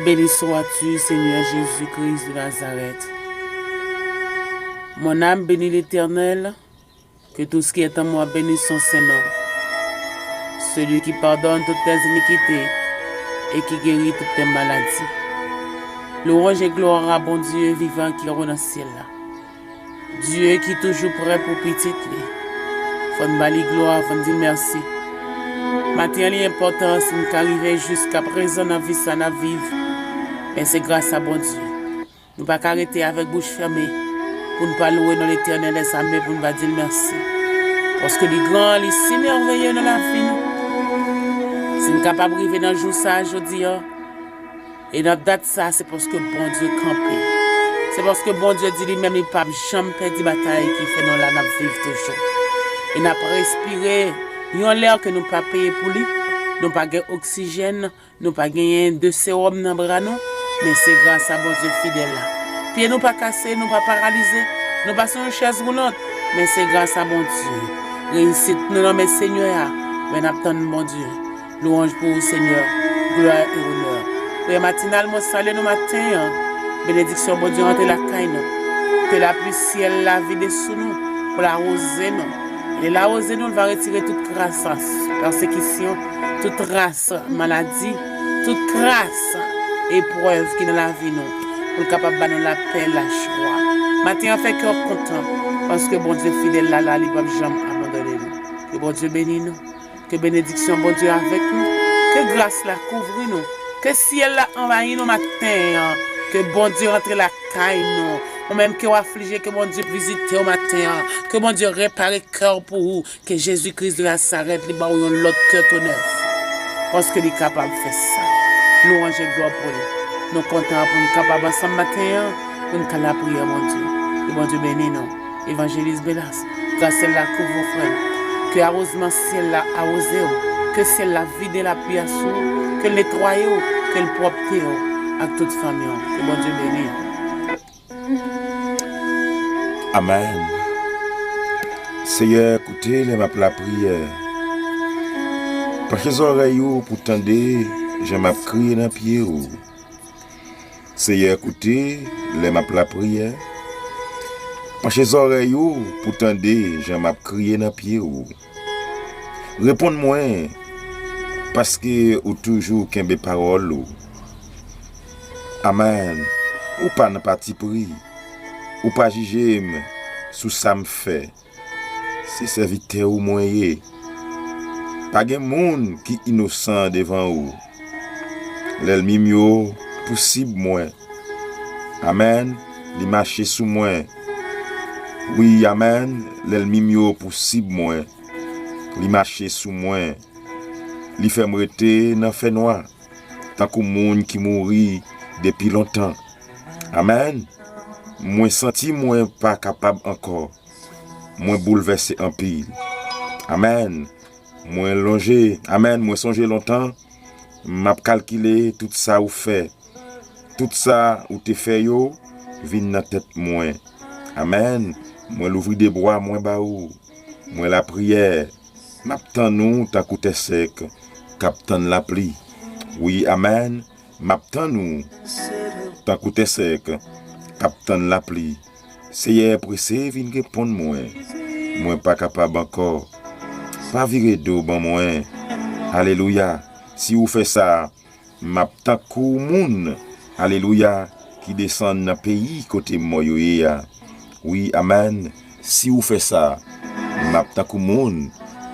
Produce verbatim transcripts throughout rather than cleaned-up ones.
Béni sois-tu, Seigneur Jésus-Christ de Nazareth. Mon âme bénit l'Éternel, que tout ce qui est en moi bénisse son saint nom. Celui qui pardonne toutes tes iniquités et qui guérit toutes tes maladies. Louange et gloire à bon Dieu vivant ki anwo nan syèl la. Dye ki toujou prè pou pitit li. Fò n ba li glwa, fò n di l mèsi. Maten an, li enpòtan si n ka rive jiskaprezan nan vi sa n ap viv. Men se gras a Bondye. Nou pa ka rete avèk bouch fèmen pou n pa lwe non Letènèl dèzame, pou n pa di l mèsi. Paske li gran, li si mèveye nan lavi nou. Si n kapab rive nan jou sa a jodi a, e nan dat sa, se paske Bondye kanpe. Se paske Bondye di li menm li p ap janm pèdi batay ki fè nou la, n ap viv toujou. E n ap respire yon lè ke nou pa peye pou li, nou pa gen oksijèn, nou pa genyen de sewòm nan bra nou, men se gras a Bondye fidèl la. Pye nou pa kase, nou pa paralize, nou pa sou yon chèz woulant, men se gras a Bondye. Reyisit nou nan men Senyè a, men n ap tann Bondye. Louanj pou ou, Senyè. Glwa e onè. Priyè matinal, mwen salye nou maten an. Benediksyon Bondye rantre lakay nou. Ke lapli syèl la vide sou nou, pou l awoze nou. E l awoze nou, l va retire tout kras, pèsekisyon, tout ras, maladi, tout kras, eprèv ki nan lavi nou, pou l kapab ba nou lapè, lajwa. Maten an, fè kè w kontan, paske Bondye fidèl la, la, li p ap janm abandone nou. Ke Bondye beni nou. Ke benediksyon Bondye avèk nou. Ke gras la kouvri nou. Ke syèl la anvayi nou maten an. Ke Bondye rantre lakay nou. Ou menm ke w aflije, ke Bondye vizite w maten an. Ke Bondye repare kè w pou ou. Ke Jezi Kris de Nazarèt, li ba w yon lòt kè tou nèf. Paske li kapab fè sa. Louanj e glwa pou li. Nou kontan pou n kapab ansanm maten an, pou n ka lapriyè Bondye. Ke Bondye beni nou. Evanjelis Belas, gras syèl la kouvri w, frè m. Ke awozman syèl la awoze w. Ke syèl la vide lapli a sou ou. Ke l netwaye w. Ke l pwòpte w ak tout fanmi w. Ke Bondye beni w. Amèn. Seyè, koute lè m ap lapriyè. Panche zòrèy ou pou tande jan m ap kriye nan pye ou. Seyè, koute lè m ap lapriyè. Panche zòrèy ou pou tande jan m ap kriye nan pye ou. Reponn mwen, paske ou toujou kenbe pawòl ou. Amèn. Ou pa nan patipri. Ou pa jije m sou sa m fè. Se sèvitè ou mwen ye. Pa gen moun ki inosan devan ou. Lènmi m yo pousib mwen. Amèn. Li mache sou mwen. Wi, amèn. Lènmi m yo pousib mwen. Li mache sou mwen. Li fè m rete nan fènwa, tankou moun ki mouri depi lontan. Amèn. Mwen santi mwen pa kapab ankò. Mwen boulvèse anpil. Amèn. Mwen lonje, amèn, mwen sonje lontan, m ap kalkile tout sa ou fè. Tout sa ou te fè yo vin nan tèt mwen. Amèn. Mwen louvri de bra mwen ba ou. Mwen lapriyè. M ap tann ou tankou tè sèk k ap tann lapli. Wi, amèn. M ap tann ou tankou tè sèk k ap tann lapli. Seyè, prese vin reponn mwen. Mwen pa kapab ankò. Pa vire do ban mwen. Alelouya. Si ou fè sa, m ap tankou moun, alelouya, ki desann nan peyi kote mò yo ye a. Wi, amèn. Si ou fè sa, m ap tankou moun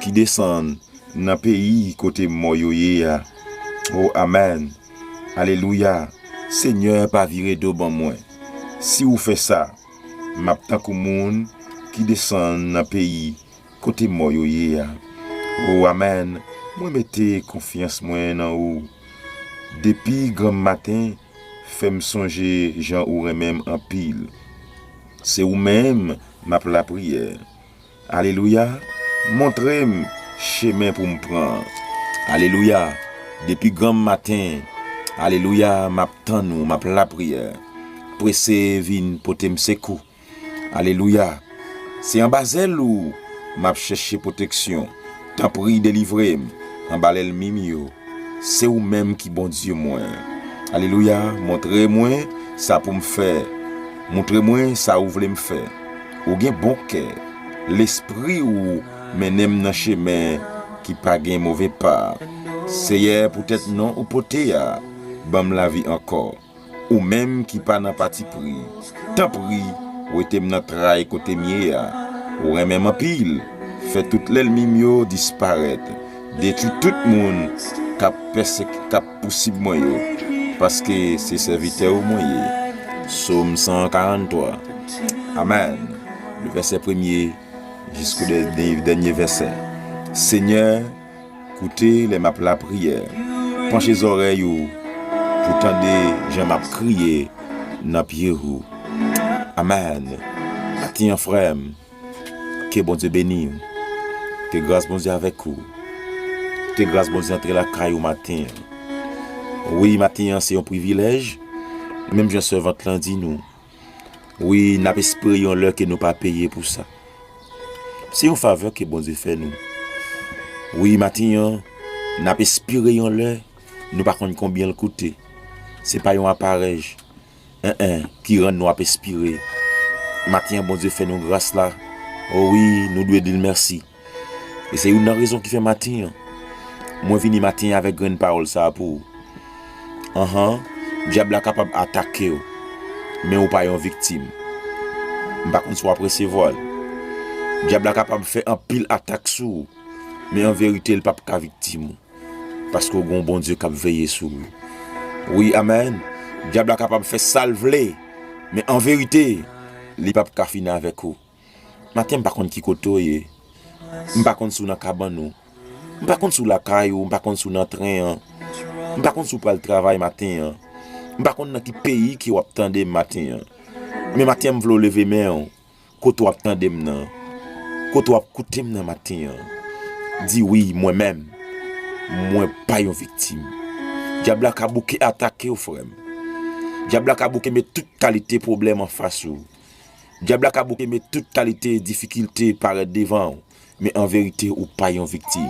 ki desann nan peyi kote mò yo ye a. O, amèn. Alelouya. Senyè, pa vire do ban mwen. Si ou fè sa, m ap tankou moun ki desann nan peyi kote mò yo ye a. O, amèn. Mwen mete konfyans mwen nan ou. Depi granm maten, fè m sonje jan ou renmen m anpil. Se ou menm m ap lapriyè. Alelouya. Montre m chemen pou m pran. Alelouya. Depi granm maten, alelouya, m ap tann ou, m ap lapriyè. Prese vin pote m sekou. Alelouya. Se anba zèl ou m ap chèche pwoteksyon. Tanpri, delivre m anba lènmi m yo. Se ou menm ki Bondye mwen. Alelouya, montre mwen sa pou m fè. Montre mwen sa ou vle m fè. Ou gen bon kè. Lespri ou mennen m nan chemen ki pa gen move pa. Seyè, poutèt non ou pote a, ban m lavi ankò. Ou menm ki pa nan patipri, tanpri, wete m nan tray kote m ye a. Ou renmen m anpil. Fè tout lènmi m yo disparèt. Detwi tout moun k ap pèsek-, k ap pousib mwen yo, paske se sèvitè ou mwen ye. Sòm san karanntwa. Amèn. Le vèsè premye jisko dè-, dè-, dènye vèsè. Senyè, koute lè m ap lapriyè. Panche zòrèy ou pou tande jan m ap kriye nan pye ou. Amèn. Maten an, frè m, ke Bondye beni w. Ke gras Bondye avèk ou. Ke gras Bondye antre lakay ou maten an. Wi, maten an se yon privilèj. Menm jan sèvant lan di nou. Wi, n ap espere yon lè ke nou pa peye pou sa. Se yon favè ke Bondye fè nou. Wi, maten an, n ap espere yon lè, nou pa konn konbyen l koute. Se pa yon aparèy, en, en, ki rann nou ap espere. Maten an, Bondye fè nou gras la. O wi, nou dwe di l mèsi. E se youn nan rezon ki fè maten an, mwen vini maten an avèk grenn pawòl sa a pou ou. Anhan, dyab la kapab atake w, men ou pa yon viktim. M pa konn si w ap resevwa l. Dyab la kapab fè anpil atak sou ou, men an verite, l p ap ka viktim ou. Paske w gen yon Bondye k ap veye sou ou. Wi, amèn. Dyab la kapab fè sa l vle, men an verite, li p ap ka fini avèk ou. Maten, m pa konn ki kote w ye. M pa konn si w nan kabann ou. M pa konn si w lakay ou, m pa konn si w nan tren an. M pa konn si w pral travay maten an. M pa konn nan ki peyi ke w ap tande m maten an. Men maten an, m vle w leve men w. Kote w ap tande m nan. Kote w ap koute m nan maten an. Di wi, mwen menm, mwen pa yon viktim. Dyab la ka bouke atake w, frè m. Dyab la ka bouke met tout kalite pwoblèm anfas ou. Dyab la ka bouke met tout kalite difikilte parèt devan w, men an verite, ou pa yon viktim.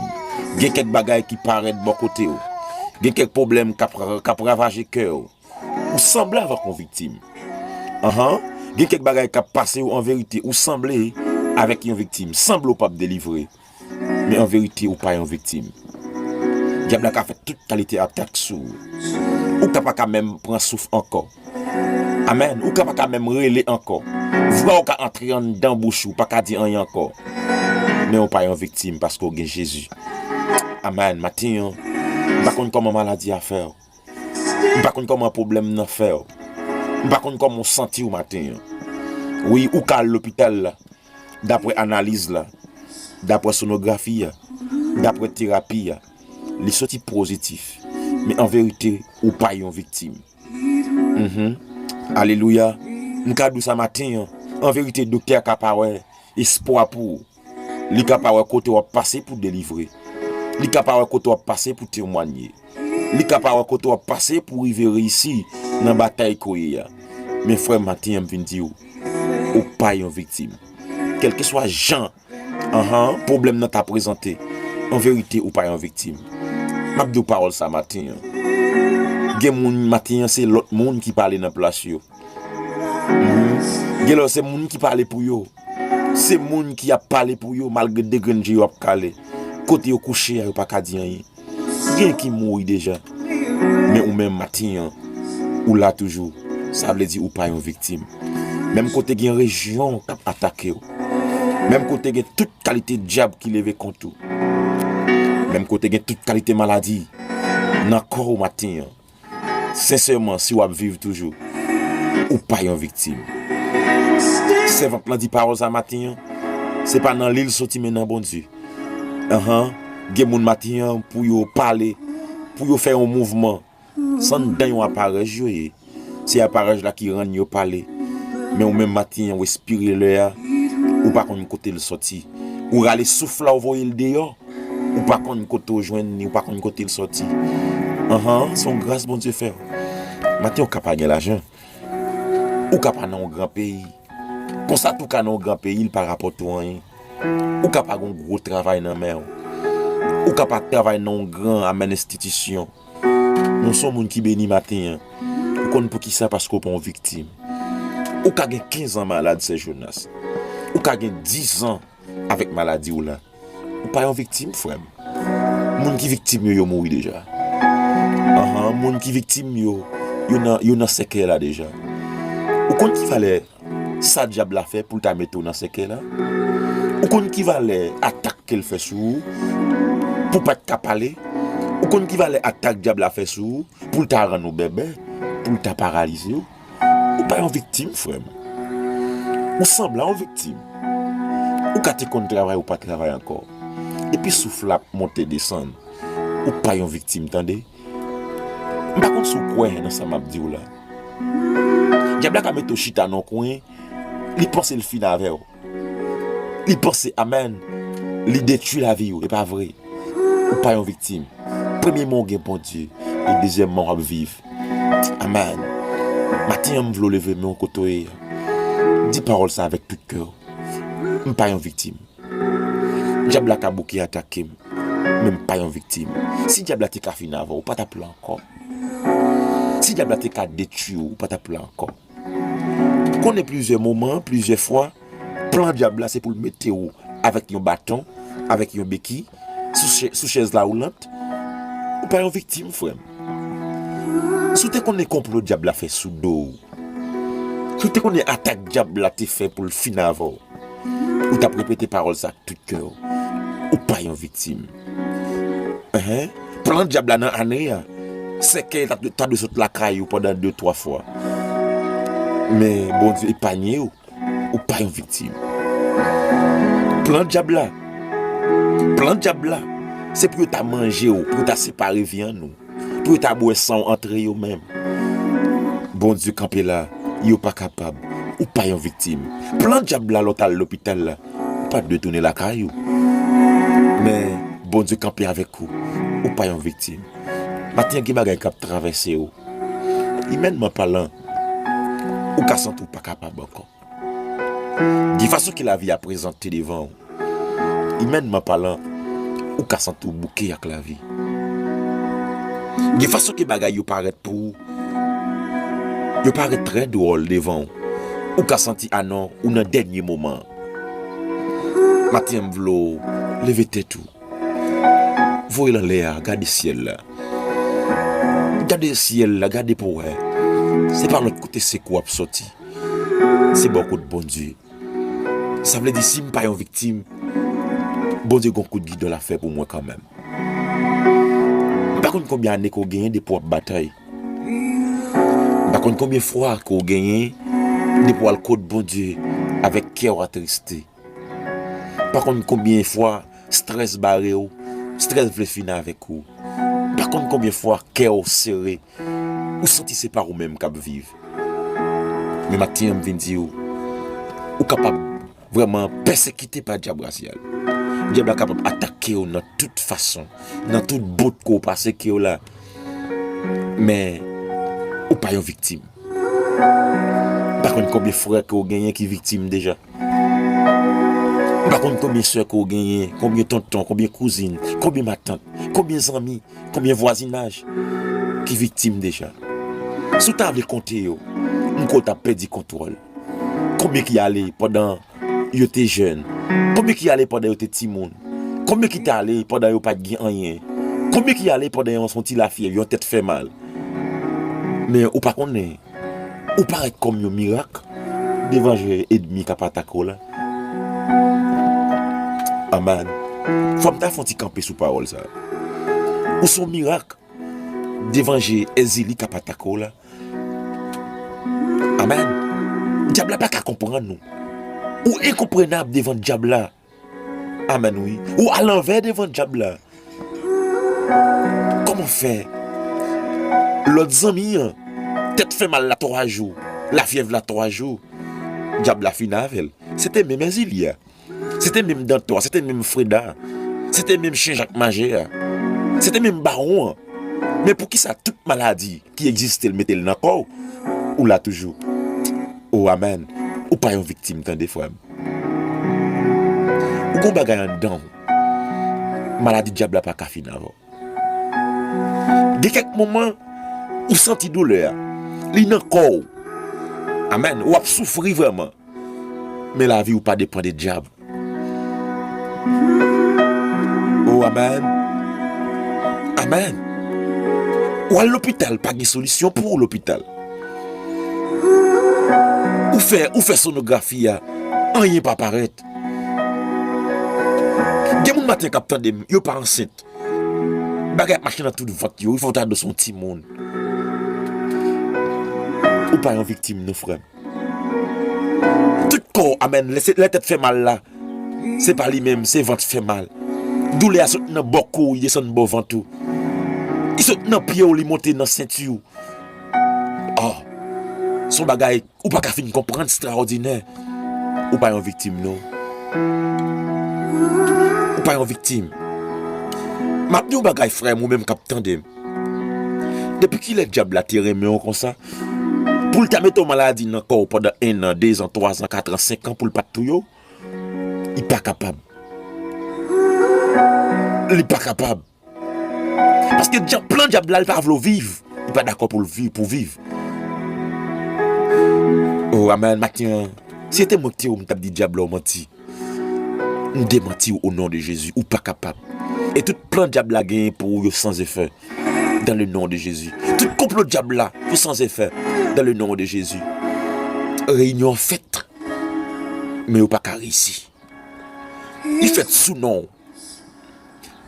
Gen kèk bagay ki parèt bò kote w. Gen kèk pwoblèm k ap, k ap ravaje kè w. Ou sanble avèk yon viktim. Anhan. Gen kèk bagay k ap pase w an verite, ou sanble avèk yon viktim. Sanble w p ap delivre. Men an verite, ou pa yon viktim. Dyab la ka fè tout kalite atak sou ou. Ou ka pa ka menm pran souf ankò. Amèn. Ou ka pa ka menm rele ankò. Vwa w ka antre anndan bouch ou, pa ka di anyen ankò. Men ou pa yon viktim paske w gen Jezi. Amèn. Maten an, m pa konn kòman maladi a fè w. M pa konn kòman pwoblèm nan fè w. M pa konn kòman w santi w maten an. Wi, ou ka al lopital la. Daprè analiz la, daprè sonografi a, daprè terapi a, li soti pozitif. Men an verite, ou pa yon viktim. Mhm. Alelouya. M ka di w sa maten an. An verite, doktè a ka pa wè espwa pou ou. Li ka pa wè kote w ap pase pou delivre. Li ka pa wè kote w ap pase pou temwanye. Li ka pa wè kote w ap pase pou rive reyisi nan batay ke w ye a. Men frè m, maten an, m vin di w, ou pa yon viktim. Kèlkeswa jan, anhan, pwoblèm nan ta prezante, an verite, ou pa yon viktim. M ap di w pawòl sa maten an. Gen moun maten an, se lòt moun ki pale nan plas yo. Mhm. Gen lè se moun ki pale pou yo. Se moun ki ap pale pou yo, malgre de grenn je yo ap kale. Kote yo kouche a, yo pa ka di anyen. Gen ki mouri deja. Men ou menm maten an, ou la toujou. Sa vle di ou pa yon viktim. Menm kote gen rejyon k ap atake w. Menm kote gen tout kalite dyab ki leve kont ou. Menm kote gen tout kalite maladi nan kò w maten an. Sensèman, si w ap viv toujou, ou pa yon viktim. Sèvant lan di pawòl sa maten an, se pa nan li l soti men nan Bondye. Anhan, gen moun maten an pou yo pale, pou yo fè yon mouvman, se anndan yon aparèy yo ye. Se aparèy la ki rann yo pale. Men ou menm maten an, w espire lè a, ou pa konn kote l soti. Ou rale souf la, ou voye l deyò. Ou pa konn kote w jwenn li, ou pa konn kote l soti. Anhan, se yon gras Bondye fè w. Maten ou ka pa gen lajan. Ou ka pa nan yon gran peyi. Konsa tou ka nan yon gran peyi, li pa rapòte w anyen. Ou ka pa gen yon gwo travay nan men w. Ou ka pa travay nan yon gran amèn enstitisyon. Mwen se yon moun ki beni maten an. Ou konn poukisa? Paske w pa yon viktim. Ou ka gen kenz an malad, sè Jonas. Ou ka gen diz an avèk maladi w la. Ou pa yon viktim, frè m. Moun ki viktim yo, yo mouri deja. Anhan, moun ki viktim yo, yo nan, yo nan sèkèy la deja. Ou konn ki valè sa dyab la fè pou l ta mete w nan sèkèy la? Ou konn ki valè atak ke l fè sou ou pou w pa t ka pale? Ou konn ki valè atak dyab la fè sou ou pou l ta rann ou bèbè, pou l ta paralize w? Ou pa yon viktim, frè m. Ou sanble a yon viktim. Ou ka te konn travay, ou pa travay ankò. Epi souf la ap monte desann. Ou pa yon viktim, tande. M pa konn si w kwè nan sa m ap di w la. Dyab la ka mete w chita nan yon kwen, li panse l fin avè w. Li panse, amèn, li detwi lavi w, e pa vre. Ou pa yon viktim. Premyèman, w gen Bondye, e dezyèmman, w ap viv. Amèn. Maten an, m vle w leve men w kote w ye a. Di pawòl sa avèk tout kè w. M pa yon viktim. Dyab la ka bouke atake m, men m pa yon viktim. Si dyab la te ka fin avè w, ou pa t ap la ankò. Si dyab la te ka detwi w, ou pa t ap la ankò. Konnen plizyè moman, plizyè fwa, plan dyab la se pou l mete w avèk yon baton, avèk yon beki, sou chè-, sou chèz la woulant. Ou pa yon viktim, frè m. Si w te konnen konplo dyab la fè sou do w, si w te konnen atak dyab la te fè pou l fin avè w, ou t ap repete pawòl sa ak tout kè w. Ou pa yon viktim. Enhen. Plan dyab la nan ane a, sèkèy ta, ta dwe sot lakay ou pandan de, twa fwa. Men Bondye epanye w. Ou pa yon viktim. Plan dyab la, plan dyab la, se pou yo ta manje w, pou yo ta separe vi an nou, pou yo ta bwè san w antre yo menm. Bondye kanpe la, yo pa kapab. Ou pa yon viktim. Plan dyab la, lè w t al lopital la, ou pa t dwe tounen lakay ou. Men Bondye kanpe avèk ou. Ou pa yon viktim. Maten an, gen bagay k ap travèse w. Imènman palan, ou ka santi w pa kapab ankò. Gen fason ke lavi a prezante devan w. Imènman palan, ou ka santi w bouke ak lavi. Gen fason ke bagay yo parèt pou ou. Yo parèt trè dwòl devan w. Ou ka santi, a non, ou nan dènye moman. Maten an, m vle w leve tèt ou. Voye l anlè a, gade syèl la. Gade syèl la, gade pou w wè. Se pa lòt kote sekou ap soti. Se bò kot Bondye. Sa vle di, si m pa yon viktim, Bondye gon kout gidon l ap fè pou mwen kanmenm. M pa konn konbyen ane ke w genyen depi w ap batay. M pa konn konbyen fwa ke w genyen depi w al kot Bondye avèk kè w atriste. M pa konn konbyen fwa strès bare w, strès vle fini avèk ou. M pa konn konbyen fwa kè w sere, ou santi se pa ou menm k ap viv. Men maten an, m vin di w, ou kapab vrèman pèsekite pa dyab rasyal. Dyab la kapab atake w nan tout fason, nan tout bout ke w pase ke w la. Men, ou pa yon viktim. M pa konn konbyen frè ke w genyen ki viktim deja. M pa konn konbyen sè ke w genyen, konbyen tonton, konbyen kouzin, konbyen matant, konbyen zanmi, konbyen vwazinaj ki viktim deja. Si w ta vle konte yo, m kwè w t ap pèdi kontwòl. Konbyen ki ale pandan yo te jèn? Konbyen ki ale pandan yo te timoun? Konbyen ki t ale pandan yo pa t gen anyen? Konbyen ki ale pandan yo se yon ti lafyèv, yon tèt fè mal? Men ou pa konnen, ou parèt kòm yon mirak devan je ènmi k ap atake w la. Amèn. Fò m ta fè yon ti kanpe sou pawòl sa. Ou se yon mirak devan je ènmi k ap atake w la. Amèn. Dyab la pa ka konprann ou. Ou enkonprann devan dyab la. Amèn, wi. Ou alanvè devan dyab la. Kòman fè? Lòt zanmi an, tèt fè mal la twa jou, lafyèv la twa jou, dyab la fin avè l. Se te menm Èzili a. Se te menm Dantò a, se te menm Freda a, se te menm chen Jak Majè a, se te menm bawon an. Men poukisa tout maladi ki egziste l mete l nan kò w, ou la toujou? O amèn. Ou pa yon viktim, tande, frè m. Ou gon bagay anndan w. Maladi dyab la pa ka fin avè w. Gen kèk moman, ou santi doulè a. Li nan kò w. Amèn. W ap soufri vrèman. Men lavi w pa depann de dyab. Oh, amèn. Amèn. Ou al lopital, pa gen solisyon pou ou lopital. Ou fè, ou fè sonografi a, anyen pa parèt. Gen moun maten k ap tande m, yo pa ansent. Bagay ap mache nan tout vant yo, wi, fò w ta dous yon timoun. Ou pa yon viktim, non, frè m. Tout kò w, amèn, lè se, lè tèt fè mal la, se pa li menm, se vant fè mal. Doulè a sot nan bò kou w, li desann bò vant ou. Li sot nan pye w, li monte nan senti w. Oh, se yon bagay, ou pa ka fin konprann, ekstraòdinè. Ou pa yon viktim, non. Ou pa yon viktim. M ap di yon bagay, frè m, ou menm k ap tande m. Depi kilè dyab la te renmen w konsa? Pou l ta mete yon maladi nan kò w pandan en an, de zan, twa zan, kat an, senk an, pou l pa t touye w? Li pa kapab. Li pa kapab. Paske dya-, plan dyab la, li pa vle w viv. Li pa dakò pou l viv, pou viv. Oh, amèn, maten an. Si se te mwen ki te ou, m t ap di dyab la w manti. M demanti w o non de Jezi. Ou pa kapab. E tout plan dyab la genyen pou ou yo sans effet. Dans le nom de Jésus. Tout konplo dyab la pou sans effet. Dans le nom de Jésus. Reyinyon an fèt. Men yo pa ka reyisi. Li fèt sou non w.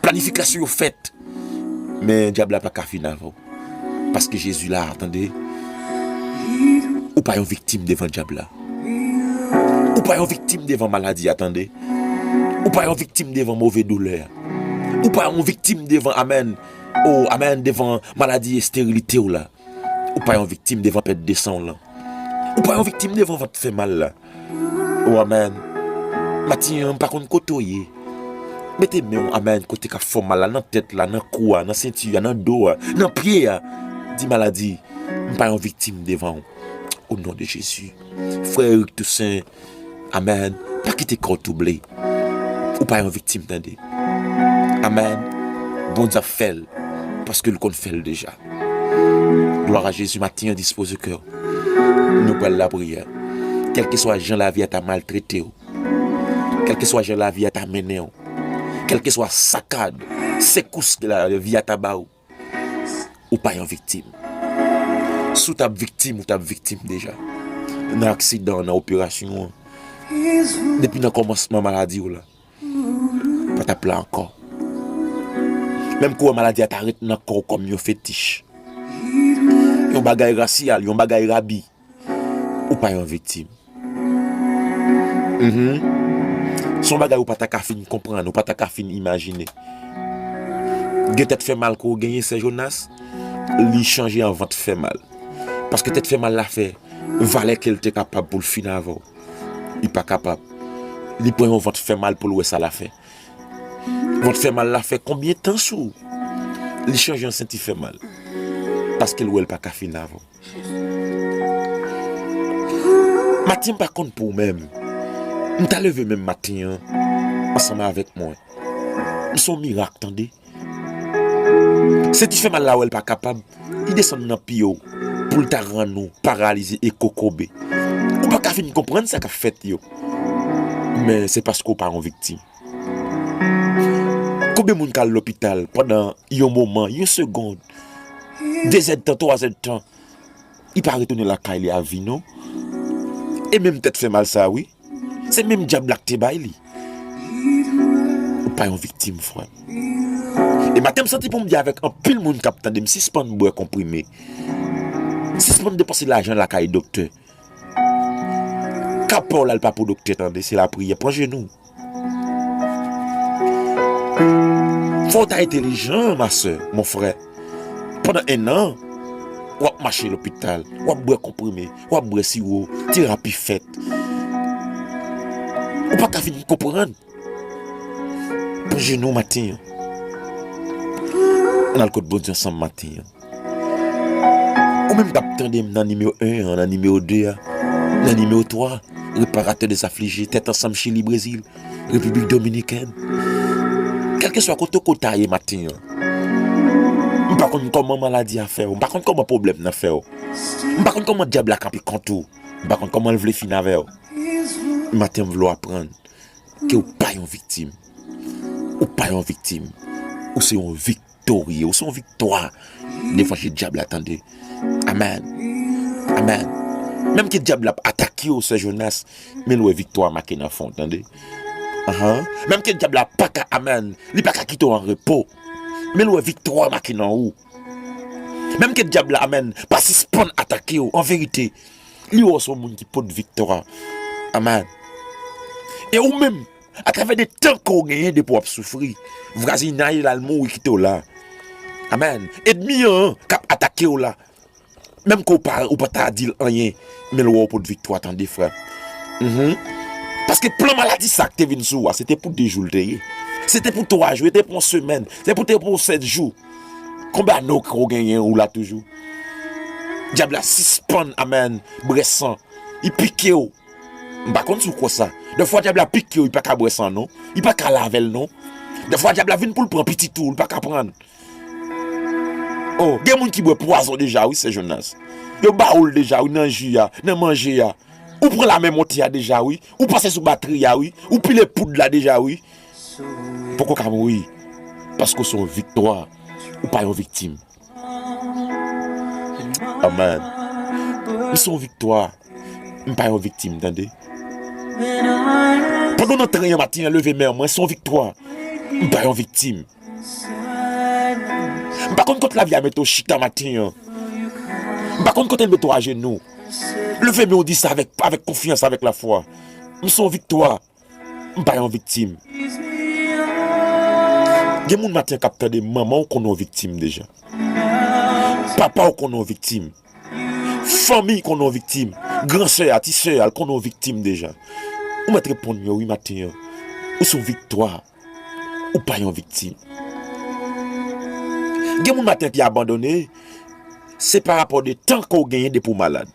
Planifikasyon yo fèt. Men dyab la pa ka fin avè w. Paske Jezi la, tande. Ou pa yon viktim devan dyab la. Ou pa yon viktim devan maladi a, tande. Ou pa yon viktim devan move doulè a. Ou pa yon viktim devan, amèn. Oh, amèn, devan maladi esterilite w la. Ou pa yon viktim devan pèt de san w lan. Ou pa yon viktim devan vant fè mal la. Oh, amèn. Maten an, m pa konn kote w ye. Mete men w, amèn, kote k ap fè w mal la, nan tèt la, nan kou a, nan senti a, nan do a, nan pye a. Di maladi, m pa yon viktim devan w. O non de Jezi. Frè Eric Toussaint, amèn. Pa kite kò w twouble. Ou pa yon viktim, tande. Amèn. Bondye ap fè l, paske l konn fè l deja. Glwa a Jezi, maten an, dispoze kè w. Nou pral lapriyè. Kèlkeswa jan lavi a ta maltrete w, kèlkeswa jan lavi a ta mennen w, kèlkeswa sakad, sekous de lavi a ta ba w, ou pa yon viktim. Si w t ap viktim, ou t ap viktim deja. Nan aksidan, nan operasyon an. Depi nan kòmansman maladi w la, pa t ap la ankò. Menm kou maladi a ta ret nan kò w kòm yon fetich, yon bagay rasyal, yon bagay rabi, ou pa yon viktim. Mhm. Se yon bagay ou pa ta ka fin konprann, ou pa ta ka fin imajine. Gen tèt fè mal ke w genyen, sè Jonas, li chanje an vant fè mal. Paske tèt fè mal la fè valè ke l te kapab pou l fin avè w. Li pa kapab. Li pran yon vant fè mal pou l wè sa l a fè. Vant fè mal la fè konbyen tan sou ou? Li chanje an senti fè mal. Paske l wè l pa ka fin avè w. Maten m pa konn pou ou menm. M ta leve menm maten an ansanm avèk mwen. M se yon mirak, tande. Senti fè mal la wè l pa kapab, li desann nan pye w pou l ta rann ou paralize e kokobe. Ou pa ka fin konprann sa k ap fèt yo. Men se paske w pa yon viktim. Konbyen moun k al lopital pandan yon moman, yon segonn, de zèdtan, twa zèdtan, li pa retounen lakay li a vi, non. E menm tèt fè mal sa, wi. Se menm dyab la k te bay li. Ou pa yon viktim, frè. E maten m santi pou m di avèk anpil moun k ap tande m, sispann bwè konprime. Sispann depanse lajan lakay doktè. Ka pa w la, l pa pou doktè, tande, se lapriyè. Pran jenou. Fò w ta entelijan, ma sè, mon frè. Pandan en an, w ap mache lopital, w ap bwè konprime, w ap bwè siwo, terapi fèt. Ou pa ka fin konprann. Pran jenou maten an. Ann al kot Bondye ansanm maten an. Ou menm k ap tande m nan nimewo en an, nan nimewo de a, nan nimewo twa, reparatè dezaflije, tèt ansanm Chili, Brezil, Repiblik Dominikèn. Kèlkeswa kote w ta ye maten an, m pa konn kòman maladi a fè w. M pa konn kòman pwoblèm nan fè w. M pa konn kòman dyab la kanpe kont ou. M pa konn kòman l vle fin avè w. Maten, m vle w aprann ke w pa yon viktim. Ou pa yon viktim. Ou se yon viktorye. Ou se yon viktwa devan je dyab la, tande. Amèn. Amèn. Menm ke dyab la ap atake w, sè Jonas, men l wè viktwa make nan fon, tande. Ahan. Menm ke dyab la pa ka, amèn, li pa ka kite w an repo, men l wè viktwa make nan ou. Menm ke dyab la, amèn, pa sispann atake w, an verite, li wè w se yon moun ki pot viktwa. Amèn. E ou menm, atravè de tan ke w genyen depi w ap soufri, vwazinay la, l mouri kite w la. Amèn. Ènmi an k ap atake w la, menm ke w pa, ou pa ta di l anyen, men l wè w pot viktwa, tande, frè. Mhm. Paske plan maladi sa k te vin sou ou a, se te pou de jou l te ye. Se te pou twa jou, se te pou yon semèn, se pou te pou sèt jou. Konbyen ane w genyen ou la toujou? Dyab la sispann, amèn, bwè san. Li pike w. M pa konn si w kwè sa. Dèfwa dyab la pike w, li pa ka bwè san non. Li pa ka lave l non. Dèfwa dyab la vin pou l pran pitit ou, li pa ka pran l. Oh, gen moun ki bwè pwazon deja, wi, sè Jonas. Yo ba ou l deja, wi, nan ji a, nan manje a. Ou pran lame monte a deja, wi. Ou pase sou batri a, wi. Ou pile poud la deja, wi. Poko ka mouri. Paske w se yon viktwa. Ou pa yon viktim. Amèn. M se yon viktwa. M pa yon viktim, tande. Pandan w nan tren an maten an, leve men w, mwen se yon viktwa. M pa yon viktim. M pa konn kot lavi a mete w chita maten an. M pa konn kote l mete w ajenou. Leve men w, di sa avèk, avèk konfyans, avèk lafwa. M se yon viktwa. M pa yon viktim. Gen moun maten k ap tande, manman w konnen w viktim deja. Papa w konnen w viktim. Fanmi konnen w viktim. Gran sè a, ti sè a, l konnen w viktim deja. Ou mèt reponn yo wi maten an. Ou se yon viktwa. Ou pa yon viktim. Gen moun maten ki abandone, se pa rapò de tan ke w genyen depi w malad.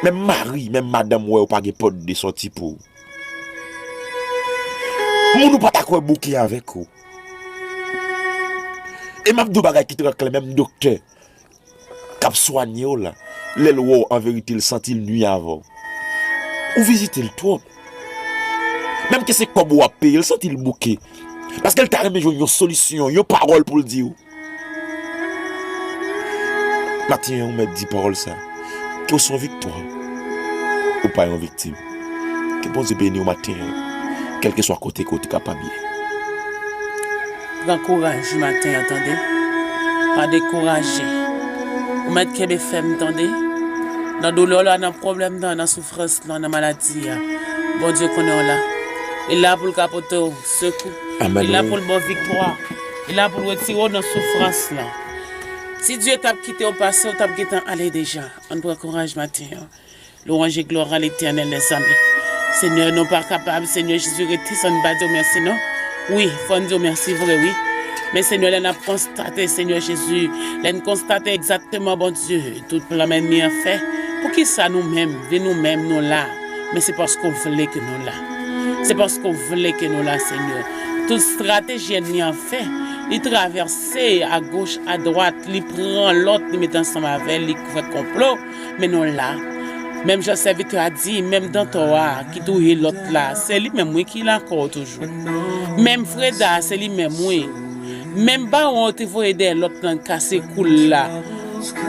Menm mari, menm madanm wè w pa gen pòt de sòti pou ou. Moun ou pa ta kwè bouke avèk ou. E m ap di w bagay ki trè klè, menm doktè k ap swanye w la, lè l wè w, an verite, l santi l nwi avè w. Ou vizite l twòp. Menm ke se kòb ou ap peye, l santi l bouke. Paske l ta renmen jwenn yon solisyon, yon pawòl pou l di w. Maten an, ou mèt di pawòl sa. Ke w se yon viktwa. Ou pa yon viktim. Ke Bondye beni w maten an. Kèlkeswa kote ke w te kapab ye. Pran kouraj maten an, tande. Pa dekouraje. Ou mèt kenbe fèm, tande. Nan doulè w la, nan pwoblèm nan, nan soufrans lan, nan maladi a. Bondye konnen w la. Li la pou l ka pote w sekou. Amèn, wi. Li la pou l ba w viktwa. Li la pou l retire w nan soufrans lan. Si Dye t ap kite w pase, w t ap gentan ale deja. Ann pran kouraj maten an. Louanj e glwa a Letènèl, lèzanmi. Senyè, nou pa kapab, Senyè Jezi, rete san n pa di w mèsi, non. Wi, fò n di w mèsi vre, wi. Men, Senyè, lè n ap konstate, Senyè Jezi, lè n konstate egzakteman, Bondye, tout plan ènmi an fè, poukisa nou menm, vi nou menm, nou la? Men se paske w vle ke nou la. Se paske w vle ke nou la, Senyè. Tout estrateji ènmi an fè, li travèse agoch, adwat, li pran lòt, li mete ansanm avè l, li fè konplo. Men nou la. Menm jan sèvitè a di, menm Dantò a ki touye lòt la, se li menm wi ki la ankò toujou. Menm Freda a, se li menm wi. Menm bawon yo te voye dèyè lòt lan kase kou l la,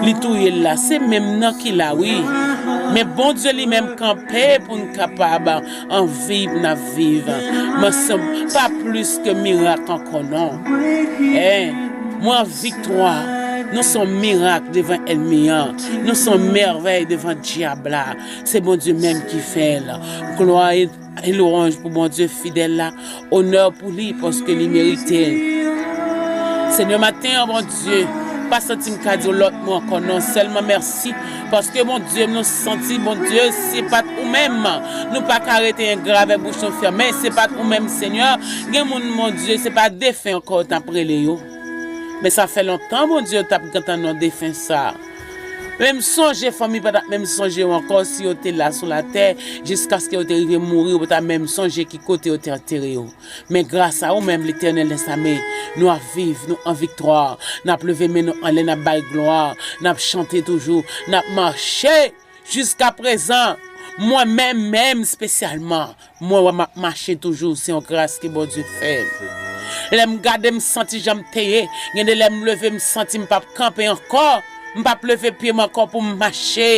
li touye l la, se menm nan ki la wi. Men Bondye li menm kanpe pou n kapab an viv n ap viv. Men se pa plis ke mirak ankò non. En, mwen an viktwa. Nou se yon mirak devan ènmi an. Nou se yon mèvèy devan dyab la. Se Bondye menm ki fè l. Glwa e, e lwanj pou Bondye fidèl la. Onè pou li, paske li merite l. Senyè, maten an, Bondye, pa santi m ka di w lòt mo ankò, non, sèlman mèsi. Paske, Bondye, nou santi, Bondye, se pa t ou menm, nou pa ka rete engra avèk bouch nou fèmen, se pa t ou menm, Senyè. Gen moun, Bondye, se pa defen ankò yo t ap rele yo. Men sa fè lontan, Bondye, yo t ap gentan non defen sa. Menm sonje fanmi pa t ap menm sonje yo ankò si yo te la sou latè, jiskaske yo te rive mouri, ou pa t ap menm sonje ki kote yo te antere yo. Men gras a ou menm, Letènèl dèzame, nou ap viv, nou an viktwa. N ap leve men nou anlè, n ap bay glwa, n ap chante toujou, n ap mache. Jiska prezan, mwen menm, menm espesyalman, mwen wè m ap mache toujou, se yon gras ke Bondye fè m. Lè m gade, m santi jan m te ye. Gen de lè m leve, m santi m p ap kanpe ankò. M p ap leve pye m ankò pou m mache.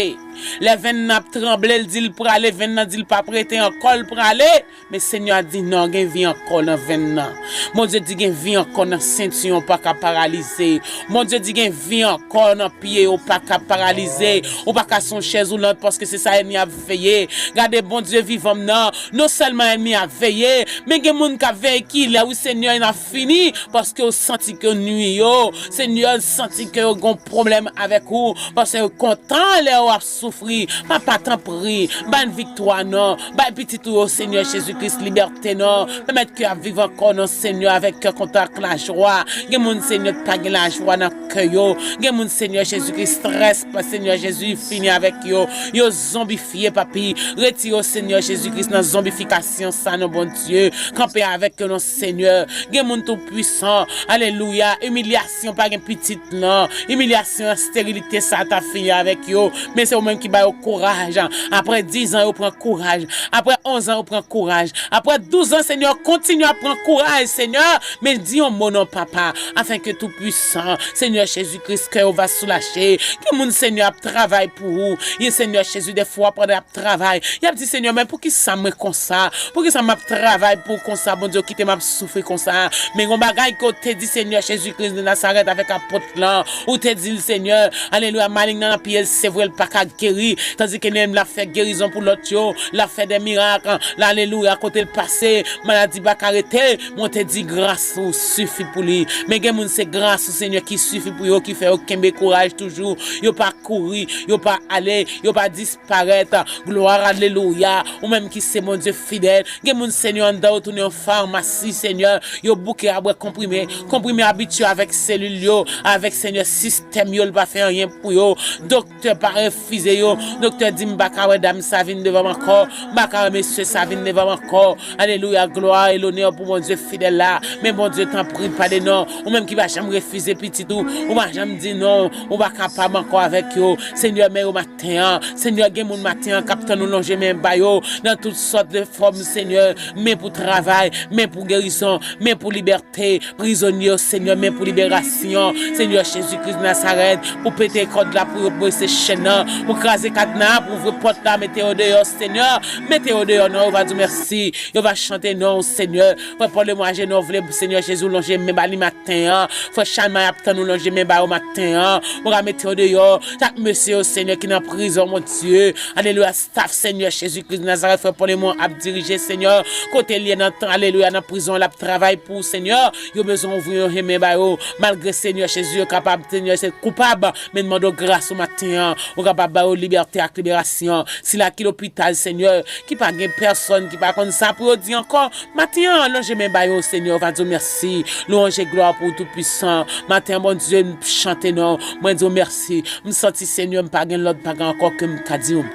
Lè venn nan ap tranble, l di l prale, venn nan di l p ap rete ankò, l prale. Men Senyè a di non, gen vi ankò nan venn nan. Bondye di gen vi ankò nan sentiyon, pa ka paralize. Bondye di gen vi ankò nan pye, ou pa ka paralize. Ou pa ka se yon chèz woulant paske se sa ènmi ap veye. Gade Bondye vivan m nan. Non sèlman ènmi ap veye, men gen moun k ap veye ki lè wi Senyè n ap fini paske yo santi ke w nwi yo. Senyè santi ke yo gon pwoblèm avèk ou paske yo kontan lè w ap soufri. Papa, tanpri, ba n viktwa non. Bay pitit ou yo, Senyè Jezi Kris, libète non. Pèmèt ke y ap viv ankò non, Senyè, avèk kè kontan ak lajwa. Gen moun, Senyè, ki pa gen lajwa nan kè yo. Gen moun, Senyè Jezi Kris, strès, pa Senyè Jezi, fini avèk yo. Yo zonbifye, papi. Retire yo, Senyè Jezi Kris, nan zonbifikasyon sa non, Bondye. Kanpe avèk yo non, Senyè. Gen moun tou pwisan. Alelouya. Imilyasyon pa gen pitit non. Imilyasyon, esterilite sa ta fini avèk yo. Men se ou menm ki ba yo kouraj. Apre diz an, yo pran kouraj. Apre onz an, yo pran kouraj. Apre douz an, Senyè, kontinye ap pran kouraj, Senyè. Men di yon mo non, papa, afin ke Toupwisan, Senyè Jezi Kris, kè yo va soulaje. Gen moun, Senyè, ap travay pou ou. Ye, Senyè Jezi, dèfwa pandan y ap travay, y ap di, Senyè, men poukisa mwen konsa? Poukisa m ap travay pou ou konsa, Bondye, ou kite m ap soufri konsa? Men yon bagay ke w te di, Senyè Jezi Kris de Nazarèt, avèk apot lan, ou te di l, Senyè, alelouya, malign nan nan pye l, se vre, l pa ka geri, tandike li menm l ap fè gerizon pou lòt yo, l ap fè de mirak, alelouya, kote l pase, maladi pa ka rete, mwen te di gras ou sifi pou li. Men gen moun se gras ou, Senyè, ki sifi pou yo, ki fè yo kenbe kouraj toujou, yo pa kouri, yo pa ale, yo pa disparèt. Glwa, alelouya. Ou menm ki se Bondye fidèl. Gen moun, Senyè, anndan yo tounen yon famasi, Senyè. Yo bouke a bwè konprime. Konprime abitye avèk selil yo, avèk, Senyè, sistèm yo, li pa fè anyen pou yo. Doktè pa refize yo. Doktè di, "M pa ka wè dam sa vin devan m ankò. M pa ka wè mesye sa vin devan m ankò." Alelouya, glwa e lonè pou Bondye fidèl la. Men Bondye, tanpri, pale non. Ou menm ki pa janm refize pitit ou, ou pa janm di non, ou pa kapab ankò avèk yo. Senyè, men yo maten an. Senyè, gen moun maten an k ap tann ou lonje men ba yo nan tout sòt de fòm, Senyè. Men pou travay, men pou gerizon, men pou libète. Prizonye yo, Senyè, men pou liberasyon. Senyè Jezi Kris Nazarèt, pou pete kòd la, pou yo brese chèn nan, pou kraze kadna, pou ouvri pòt la, mete yo deyò, Senyè. Mete yo deyò, non, yo va di w mèsi. Yo va chante non w, Senyè. Frè Paul e mwen ajenou, vle, Senyè Jezi, w lonje men ba li maten an. Frè Chalmay ap tann ou lonje men ba yo maten an. Ou ka mete yo deyò. Chak mesye yo, Senyè, ki nan prizon, Bondye. Alelouya, staff, Senyè Jezi Kris Nazarèt, frè Paul e mwen ap dirije, Senyè. Kote l ye nan tan, alelouya, nan prizon, l ap travay pou ou, Senyè. Yo bezwen ouvri yon chemen ba yo. Malgre, Senyè Jezi, yo kapab, Senyè, se koupab. Men n mande w gras ou maten an. Ou kapab ba yo libète ak liberasyon. Sila ki lopital, Senyè, ki pa gen pèsonn, ki pa konn sa pou yo di ankò. Maten an, lonje men ba yo, Senyè, ou va di w mèsi. Lwanj e glwa pou ou Toupwisan. Maten an, Bondye, m chante non w. Mwen di w mèsi. M santi, Senyè, m pa gen lòt bagay ankò ke m ka di w.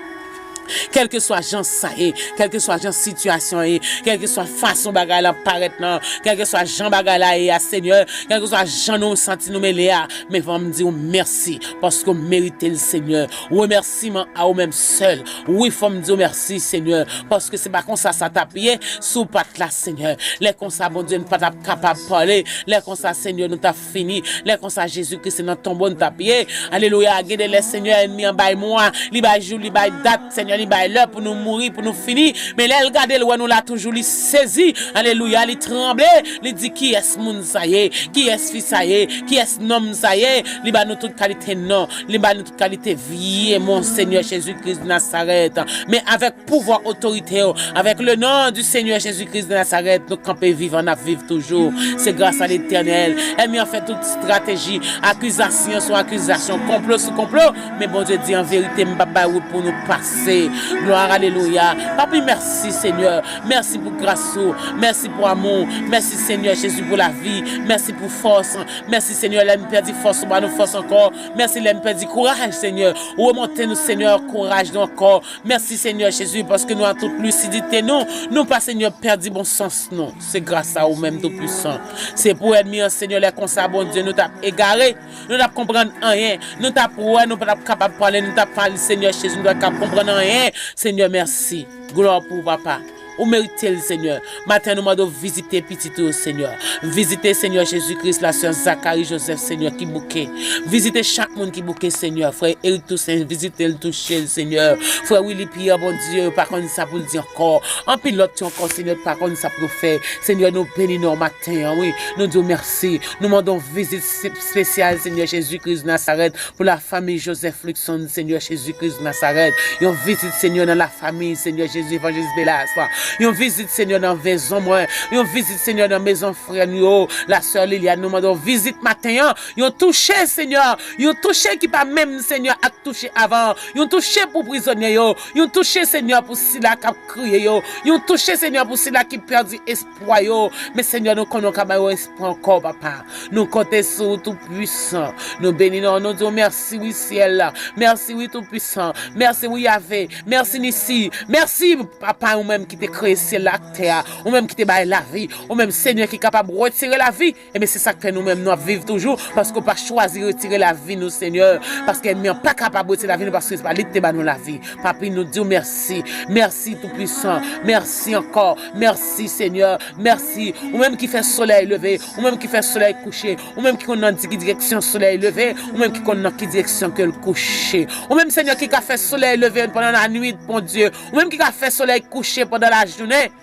Kèlkeswa jan sa ye, kèlkeswa jan sitiyasyon ye, kèlkeswa fason bagay la parèt nan, kèlkeswa jan bagay la ye a, Senyè, kèlkeswa jan nou santi nou mele a, men fò m di w mèsi, paske w merite l, Senyè. Remèsiman a ou menm sèl. Wi, fò m di w mèsi, Senyè, paske se pa konsa sa t ap ye si w pa t la, Senyè. Lè konsa, Bondye, n pa t ap kapab pale. Lè konsa, Senyè, nou t ap fini. Lè konsa, Jezi Kris, se nan tonbo n t ap ye. Alelouya. Gen de lè, Senyè, ènmi an bay mwa, li bay jou, li bay dat, Senyè, li bay lè pou nou mouri, pou nou fini. Men lè l gade, l wè nou la toujou, li sezi. Alelouya. Li tranble. Li di, "Kiyès moun sa ye? Kiyès fi sa ye? Kiyès nonm sa ye?" Li ba nou tout kalite non. Li ba nou tout kalite vye mo, Senyè Jezi Kris de Nazarèt. Men avèk pouvwa otorite w, avèk le non di Senyè Jezi Kris de Nazarèt, nou kanpe vivan, n ap viv toujou. Se gras a Letènèl. Ènmi an fè tout estrateji, akizasyon sou akizasyon, konplo sou konplo. Men Bondye di an verite, m p ap bay wout pou nou pase. Glwa, alelouya. Papi, mèsi, Senyè. Mèsi pou gras ou. Mèsi pou amou. Mèsi, Senyè Jezi, pou lavi. Mèsi pou fòs. Mèsi, Senyè, lè m pèdi fòs, ou ba nou fòs ankò. Mèsi, lè m pèdi kouraj, Senyè. Ou remonte nou, Senyè, kouraj nou ankò. Mèsi, Senyè Jezi, paske nou an tout lisidite nou. Nou pa, Senyè, pèdi bon sans nou. Se gras a ou menm, Toupisan. Se pou ènmi an, Senyè, lè konsa, Bondye, nou t ap egare. Nou t ap konprann anyen. Nou t ap wè, nou pa t ap kapab pale, nou t ap pale, Senyè Jezi, nou pa t ap konprann anyen. Senyè, mèsi. Glwa pou ou, papa. Ou merite l, Senyè. Maten, nou mande w vizite pitit ou yo, Senyè. Vizite, Senyè Jezi Kris, la sè Zakari Joseph, Senyè, ki bouke. Vizite chak moun ki bouke, Senyè. Frè Eric Toussaint, vizite l, touche l, Senyè. Frè Willy Pierre, Bondye, yo pa konn sa pou l di ankò. Anpil lòt yo ankò, Senyè, pa konn sa pou yo fè. Senyè, nou beni non maten an, wi. Nou di w mèsi. Nou mande w vizit espesyal, Senyè Jezi Kris Nazarèt, pou lafanmi Joseph Luckson, Senyè Jezi Kris Nazarèt. Yon vizit, Senyè, nan lafanmi, Senyè Jezi, Evanjelis Belas. Yon vizit, Senyè, nan mezon mwen. Yon vizit, Senyè, nan mezon frè nou yo. Lasè Liliane, nou mande w vizit maten an. Yon touche, Senyè. Yon touche ki pa menm, Senyè, ak touche avan. Yon touche pou prizonye yo. Yon touche, Senyè, pou sila k ap kriye yo. Yon touche, Senyè, pou sila ki pèdi espwa yo. Men, Senyè, nou konnen w ka ba yo espwa ankò, papa. Nou konte sou ou, Toupisan. Nou beni non, nou di w mèsi, wi, syèl la. Mèsi, wi, Toupisan. Mèsi, wi, Yave. Mèsi, Nisi. Mèsi, papa, ou menm ki te kreye syèl la ak tè a. Ou menm ki te bay lavi. Ou menm, Senyè, ki kapab retire lavi. Ebyen, se sa k fè nou menm, nou ap viv toujou, paske w pa chwazi retire lavi nou, Senyè. Paske ènmi an pa kapab retire lavi nou, paske se pa li ki te ba nou lavi. Papi, nou di w mèsi. Mèsi, Toupisan. Mèsi ankò. Mèsi, Senyè. Mèsi. Ou menm ki fè solèy leve. Ou menm ki fè solèy kouche. Ou menm ki konn nan di-, ki direksyon solèy leve. Ou menm ki konn nan ki direksyon ke l kouche. Ou menm, Senyè, ki ka fè solèy leve pandan lannwit, Bondye. Ou menm ki ka fè solèy kouche pandan lajounen.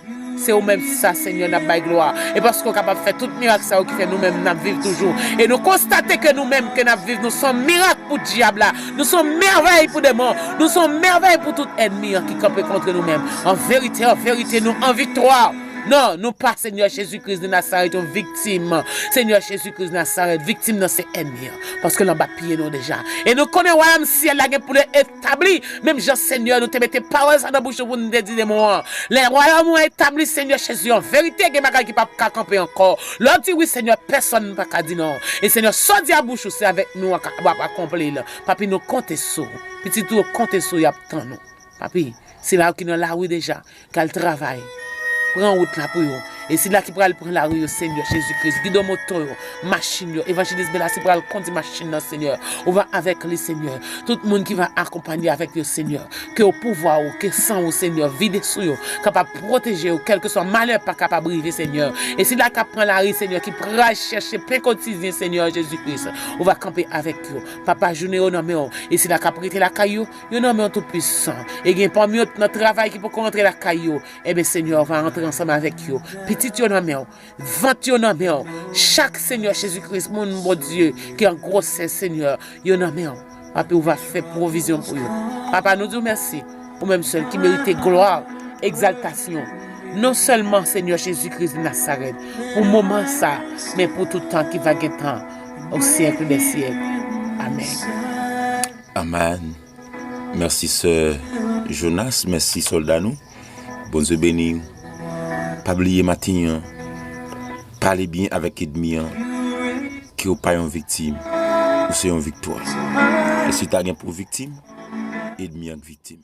Se ou menm sa, Senyè, n ap bay glwa. E paske w kapab fè tout mirak sa yo ki fè nou menm n ap viv toujou. E nou konstate ke nou menm ke n ap viv, nou se yon mirak pou dyab la. Nou se yon mèvèy pou demon. Nou se yon mèvèy pou tout ènmi an ki kanpe kont nou menm. An verite, an verite, nou an viktwa. Non, nou pa, Senyè Jezi Kris de Nazarèt, yon viktim. Senyè Jezi Kris Nazarèt, viktim nan se ènmi an. Paske l anba pye nou deja. E nou konnen wayòm syèl la gen pou l etabli. Menm jan, Senyè, nou te mete pawòl sa nan bouch ou pou nou te di demon an. Lè wayòm ou an etabli, Senyè Jezi, an verite, gen bagay ki p ap ka kanpe ankò. Lè w di wi, Senyè, pèsonn pa ka di non. E Senyè, sa w di a bouch ou, se avèk nou w ap akonpli l. Papi, nou konte sou ou. Pitit ou yo konte sou ou, y ap tann ou. Papi, sila yo ki nan lari deja, k al travay. Pran wout la pou yo. E sila ki pral pran lari yo, Senyè Jezi Kris, gidon moto yo, machin yo, Evanjelis Belas ki pral kondi machin nan, Senyè. Ou va avèk li, Senyè. Tout moun ki va akonpanye avèk yo, Senyè. Ke w pouvwa ou, ke san ou, Senyè, vide sou yo, kapab pwoteje yo, kèlkeswa malè pa kapab rive, Senyè. E sila k ap pran lari, Senyè, ki pral chèche pen kotidyen, Senyè Jezi Kris, ou va kanpe avèk yo. Papa, jounen yo nan men w. E sila k ap rete lakay yo, yo nan men w Toupisan. E gen pami yo nan travay ki poko rantre lakay yo. Ebyen, Senyè, w va antre ansanm avèk yo. Pitit yo nan men w. Vant yo nan men w. Chak, Senyè Jezi Kris, moun, Bondye, ki an gwosès, Senyè, yo nan men w. Papi, ou va fè pwovizyon pou yo. Papa, nou di w mèsi. Ou menm sèl ki merite glwa, egzaltasyon. Non sèlman, Senyè Jezi Kris de Nazarèt, pou moman sa, men pou tout tan ki va gen tan, o syèk dè syèk. Amèn. Amèn. Mèsi, sè Jonas. Mèsi, sòlda nou. Bondye beni w. Pa bliye maten an, pale byen avèk ènmi an, ke w pa yon viktim, ou se yon viktwa. E si ta gen pou viktim, ènmi an k viktim.